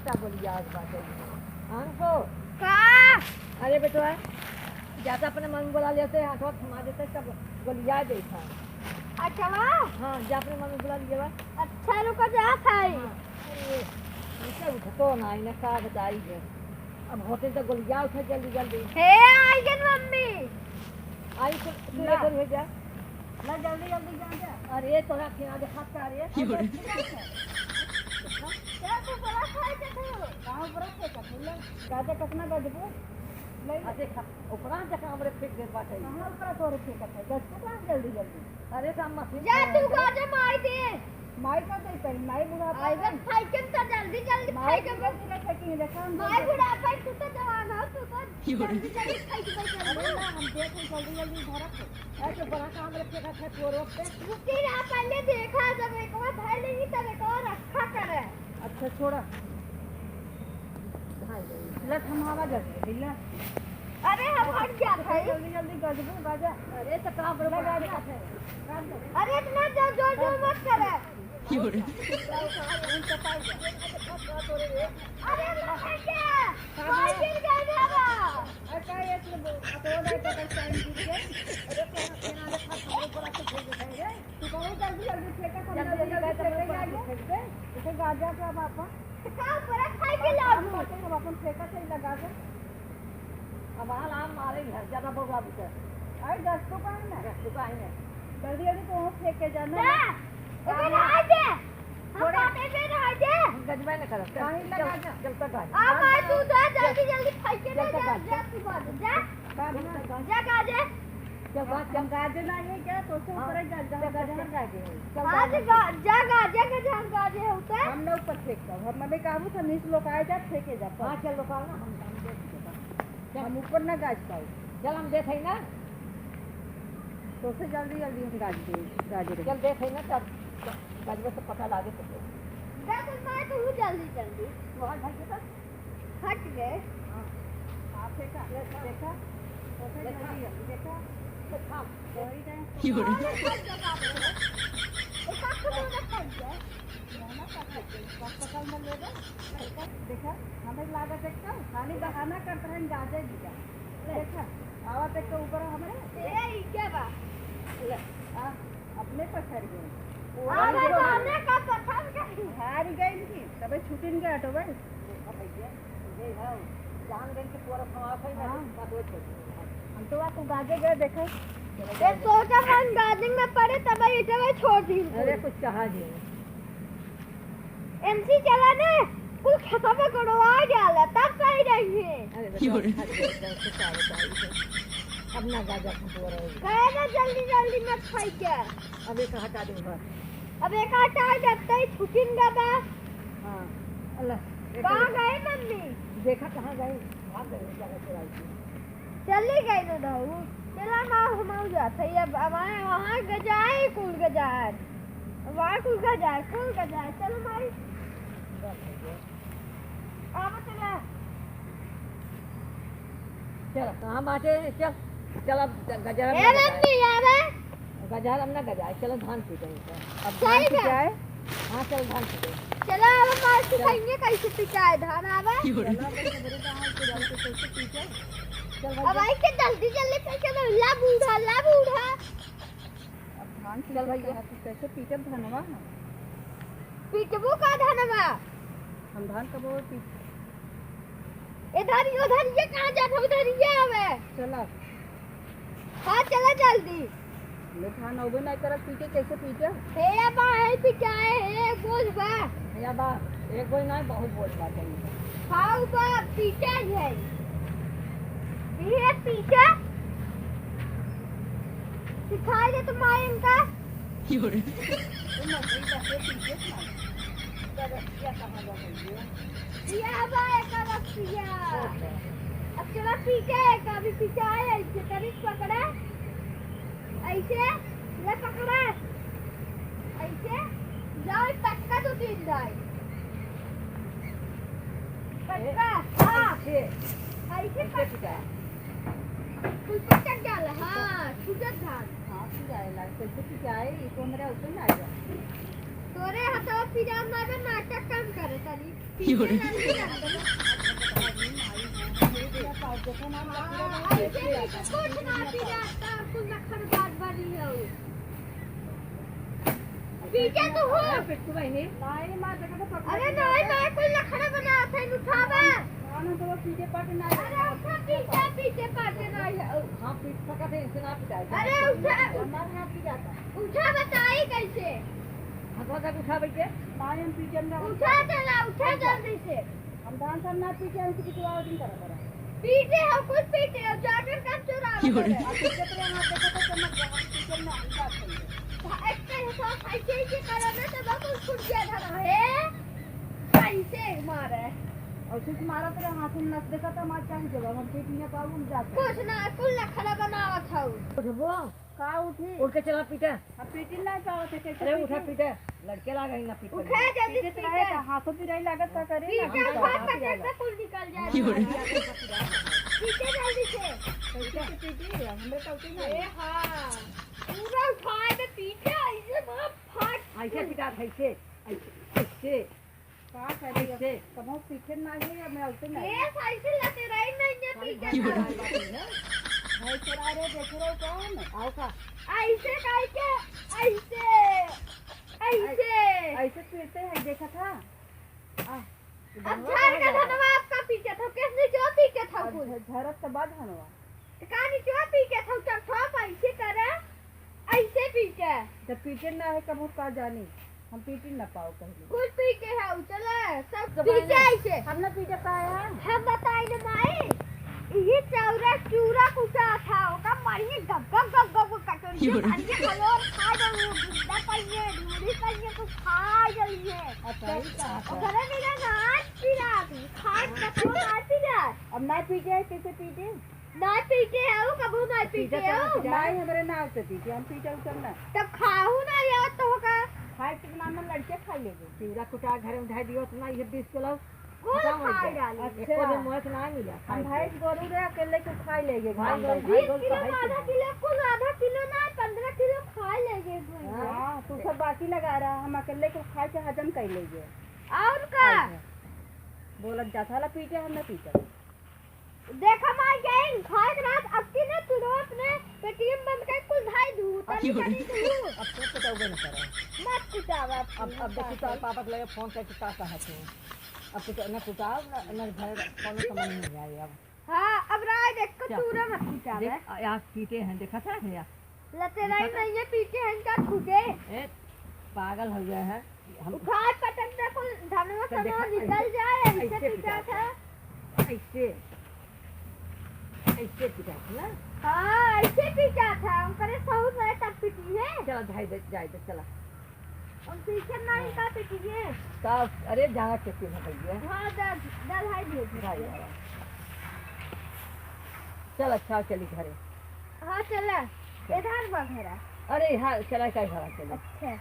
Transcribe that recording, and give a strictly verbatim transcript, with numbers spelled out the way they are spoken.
का गोलियात बाटे। हाँ हो। का? अरे बेटवा, जाता अपने मम्मी बोला लेते, हाथवा थमा देते, सब गोलिया देता। अच्छा बा? हाँ, जा अपने मम्मी बोला लिए बा। अच्छा, रुको, जात है। हाँ, अरे, इनसे उठतो ना, इन्हें का बताई है। अब होते तो गोलिया उठे जल्दी जल्दी। हे, आई गन मम्मी। आई तो, तू ना। इधर हो जा। ला जल्दी जल्दी जा, जा। अरे तोरा के आगे हाथ का रे। क्यों रे? क्या तू बड़ा खाए के थे? कहाँ बड़ा खाए के थे? ले, गाजा कितना गजबो? ले। आ देख, ऊपरा जगह हमरे फेंक दे बाटे। कहाँ ऊपरा तोरे फेंकत है? गज को कहाँ जल्दी जल्दी? अरे काम मशीन जा, तू गाजा माई दे। माई का दे पहले, माई बुढ़ापा आई बस है। खाई के तो जल्दी जल्दी माई खाई के बुढ़ापा बस। है कि देखा हम माई लोग बुढ़ापा है, तू तो जवान हो, तू तो क्यों रे? जल्दी जल्दी खाई के बस। अरे ना, हम देख रहे जल्दी जल्दी धरत है। ऐसे बड़ा काम रखे रखे तोरो पे। रुकी ना, पहले देखा जब एक बार धर लेगी तब एक और रखा करे। अच्छा छोड़ा। लत हम हवा जल्दी, ले। अरे हम हट गया भाई। जल्दी जल्दी गजबू गाजा। अरे तो काम ले बड़ा गाजा। अरे इतना जोर जोर जोर मत करे। क्यों रे? अरे मत क्या? भाई गिर गए बाबा। अच्छा, ये तो अपना नहीं पता टाइम गिर गए। अरे तो अपना हाथ हमारे ऊपर आके फेंक देते हैं। तू बहुत जल्दी जल्दी फेंका, हम जल्दी जल्दी जल्दी जल्दी फेंकेंगे जल्दी आगे। फेंक दे। इसे गाजा का बापा। तो का ऊपर खाई के हम लाओ। बातें हम अपन फेंका से ही लगा दे। अब हाल आम मारे घर ज्यादा बउआ भी कर। अरे गस तो का है ना? गस तो का है ना? जल्दी जल्दी तो फेंक के जाना। जा। ओके ना आ जा। हम थोड़े बातें में रह जा। हम गजबा न करब। चल, काहे चल, लगा जा? चल, चल, चल। आ भाई, तू जा, जल्दी, जल्दी खाई के चल, ले चल, जा, चल। जा, तू बात, जा। बात, बात, बात। जा, गाजे। चल, बात, चल। हम गाजे ना है क्या? तो से हाँ। ऊपर जा, जा, चल, चल, गाजे चल। हम गाजे हैं। चल, हाँ, गाजे। जा, गा-, जा, गाजे, गाजे, हम गाजे हैं ऊपर। हम ना ऊपर फेंकब। हम मम्मी काबू था, नीचे लोकाए जा, फेंके जा। हाँ, चल, लोकाओ ना, हम, हम देख लेते हैं। चल। हम ऊपर ना गाज पाऊ। चल, हम देख है ना। तो से जल्दी, जल्दी हम गाज दे, गाज दे। चल, देख है ना, तब गाजबे से पता लागे तो। जा, कुछ मार, तू जल्दी, जल्दी। तोहार भाई के साथ? हट गए। हाँ। आप देखा, देखा? तो से देखा। जल्दी, जल्दी देखा। देखा। वही टाइम। क्यों रे? अरे, हट गया, बाप रे। एक आँख तो पूरा फट गया। मोहना का खाते हैं, पकड़ में ले लो। देखा, देखा, हमें लागत है क्या? खाली बहाना करत रहन, गाजे दिया। देखा, आवा तक के ऊपर हमरे। ए, ई क्या बा? ले, आ, अपने पछड़ गए। आ, हार गए। हमने का पसंद करी? हार गए इनकी, तबे छुटिन के हटो भाई। देखा भैया, ये है, जान गए कि पूरा समाज है ना, हाँ। बात वो छोड़। हम तो आपको गाजे गए, देखा। ये सोचा हम गाजे में पड़े, तबे इतने छोड़ दी। अरे, कुछ कहा जी। एमसी चला ने, कुल खेतवा में गोड़वा डाला, तब सही रही है। अरे बेटा, क्यों रे? हट गए, एकदम से सारे सारे से। अब ना गाजा फंसवा रहे। गए ना जल्दी जल्दी मत खाई के। अब एक हटा दूंगा। अब एक हटा देते ही छुटिन गबा। हाँ, अल्लाह। कहाँ गए मम्मी? देखा कहाँ गए? भाग गए, क्या करते आई थी? चली गई ना बहू। चला माँ, हम आऊ जात है। अब हमारे वहाँ गजाए, कुल गजाए। वहाँ कुल गजाए, कुल गजाए। चलो माई। आवा चला। चल, कहाँ बाटे? चल, चल अब ग-, गजर ए में मम्मी, आवा। गजहर हम ना गजाए, चलो धान पीटे हैं तो। अब धान सही बा। पिटाए? हाँ, चलो धान पीटे। चलो, अब हमारे चलो। सिखाएंगे कैसे पिटाए धान, आवा। चलो, अब सबरे धान को जाके कैसे पीटे? चल भाई, अब जा। आई के जल्दी, जल्दी पीटे, ला बूढ़ा, ला बूढ़ा। अब धान चल पीटे भैया। कहाँ, तू कैसे पीटे धनवा? पीटबो का धनवा? हम धान कबो पीट ए धरी, ओ धरी, ये कहाँ जात हो? धरी, ये आवे। चला। हाँ, चला जल्दी। ले धान अबे नहीं करत, पीटे कैसे पीटे? हे बा, हे पिटाए, हे बोझ बा। हे बा, एक बोझ नहीं, बहुत बोझ बा तनी। हाँ, बा, पीटे है। ये पीटे। सिखाई दे तुम्हारे इनका। क्यों रे? तुम मत गई, बस ये पीछे से ना। इधर रखिया कहाँ जा रही है? ये अब आए का रखिया। अच्छा। अब चला पीछे, कभी पीछे आए, ऐसे कभी पकड़ा, ऐसे, ले पकड़ा, ऐसे, जाओ पक्का तो तीन जाए। पक्का, ए, हाँ। ऐसे। ऐसे ऐसे पक्का। पीछे। कुल पटक डाल, हाँ, छूटत धान। हाँ, छूट जाएला। कैसे छूट जाए? ई तो हमरा ऊपर ना आ जाए। तोरे हथवा पिरात ना बा, नाटक कम करे तनी। पीछे ना भी जाते। हाँ, ऐसे भी तो कुछ ना पिरात, कुल लखन बात बनी है। पीछे तो हो। पिट्टू भाई ने। नहीं माँ, देखो तो पकड़ अरे लिया। नहीं माँ, कुल लखन बनात है, उठावा। हाँ ना, तो वो पीछे पट ना अरे उठा, पीछे, पीछे पट ना है। हाँ, पीट सकत है, इनसे ना पिटाए। अरे उठा। हमार हाथ भी जाता। उठा बताई कैसे? हथवा तक उठा बैठे। मारे हम पीछे में उठा चला, उठा जल्दी से। हम धान सब ना पीछे, हम किसी को दिन करा करा। पीछे हो, कुछ पीछे हो, जाकर का चुरा क्यों रे? आप पीछे तो यहाँ देखो तो चमक गया, हम पीछे में हम क्या करेंगे? भा-, एक तो ये सब ऐसे ही करा ना, तो बस उस कुर्सिया धरा है, कैसे मारे? और सिर्फ मारा तेरे हाथ में नस देखा तो हमारे चाहे जवाब, हम पीछे नहीं पाओ, हम जाते हैं। कुछ ना, कुल ना खाना बनावत हूँ। उठबो? का उठी? उठ के चला पीटा। अब पीटी नहीं पावत है, कैसे अरे उठा पीटी? पीटा, लड़के लाग है ना पीटे। उठा जल्दी पीटे तो रहे पीटे। तो हाथों पिराई लागत का करे? पीटे ना, हाथ बहुत पकड़ पिराई। से कुल निकल जाए। क्यों रे? पीटे जल्दी से। कैसे के पीटी? हमरे तो उठे नहीं। ए हाँ, पूरा उठाए के पीटे, ऐसे मार फाट। ऐसे पिटा, ऐसे, ऐसे, ऐसे। का करी अब? ऐसे। कबहूँ पीछे ना है, अब मैं ऐसे ना। ए, साइकिल लते रही नहीं है, पीछे ना। भाई चला रे, देख रहे हो कौन? आओ का? ऐसे करके, ऐसे, ऐसे। ऐसे पीटते हैं, देखा था? आ, अब झाड़ का धनवा आपका पीछे था, किसने जो पीछे था कुल? झ-, झरत तो बाद धनवा। तो का निचवा पीछे था, उतर था, ऐसे करे। ऐसे पीटे। जब पीटे ना है, कब का जानी? हम पीटी ना पाओ पहले। कुल पीटे है, उतले, सब तो पीटे भाई, ऐसे। हम ना पीटे पाए हैं। हम बताई ना माई, ये चौरा चूरा कुटा था, ओका मारिए गप गप गप गप कटोरी से क्यों? भर के खलोर खा जाओ, गुंडा कहिए, ढूंढी कहिए, कुछ खा जाइए। अच्छा, ये कहा था। ओकरे मेरा नाच पिरात, खाए कटोर नाच पिरात। अब ना पीटे है, कैसे पीटे? ना पीटे हो, कबहू ना पीटे हो। नहीं, हमरे ना आवते पीटे, हम पीटे उठल ना। तब खाहू ना याद तो होगा। खाए के नाम में लड़के खा लेबे। चिउरा कुटा घर में धइ दियो, उतना ये बीस किलो कुल खत्म हो खा गया। डाली। अच्छा। एको दिन मोए के ना मिला। हम भैंस गोरू रे, अकेले के खा लेगे, भाई खाए गोरू, लेगे। भाई गोरू बीस किलो तो है में आधा कि किलो, कुल आधा किलो ना, पन्द्रह किलो खा लेगे भाई। हाँ, तू सब बाकी लगा रहा, हम अकेले के खाए के हजम कर लेगे। और का? और का? बोलत जात हला पीटे, हम ना पीटे। देखा माई गई, खाए के रात अब की ना तू रोज में पेटीएम बंद कर कुल धाई दू, तनी अच्छा। तनी दू। अब तो कुटाओगे ना करो। मत कुटावा अब, अब देखी तो पापा के लगे फोन करके का कहा तू। अब कुछ ना कुटाओ, ना, ना घर कौनो समझ नहीं आए अब। हाँ, अब राय देख के क्या? चूरा मत कुटावे। देख, आ, आप पीटे हैं, देखा था भैया? लतेराई देखा था? नहीं है, पीटे हैं इनका खुदे। ए, पागल हो गया है। हम उखाड़ पटक दे, कुल धनवा तो देखा, सनवा निकल ऐसे, जाए, ऐसे ऐसे पिटा पिटा था। था। ऐसे, ऐसे पिटा था ना? हाँ, ऐसे पिटा था। हम करे सहूर रहे तब पिटी है। चला, जाए दे, जाए दे, चला। हम पीछे नहीं हाँ। का पिटी है। का, अरे, जाना के पिन है भैया। हाँ, दा, दा भाई दिए थे। भाई, हाँ। चल, अच्छा, चली घरे। हाँ, चला। चल। इधर बा घरा। अरे, हाँ, चला, का घरा चली। अच्छा।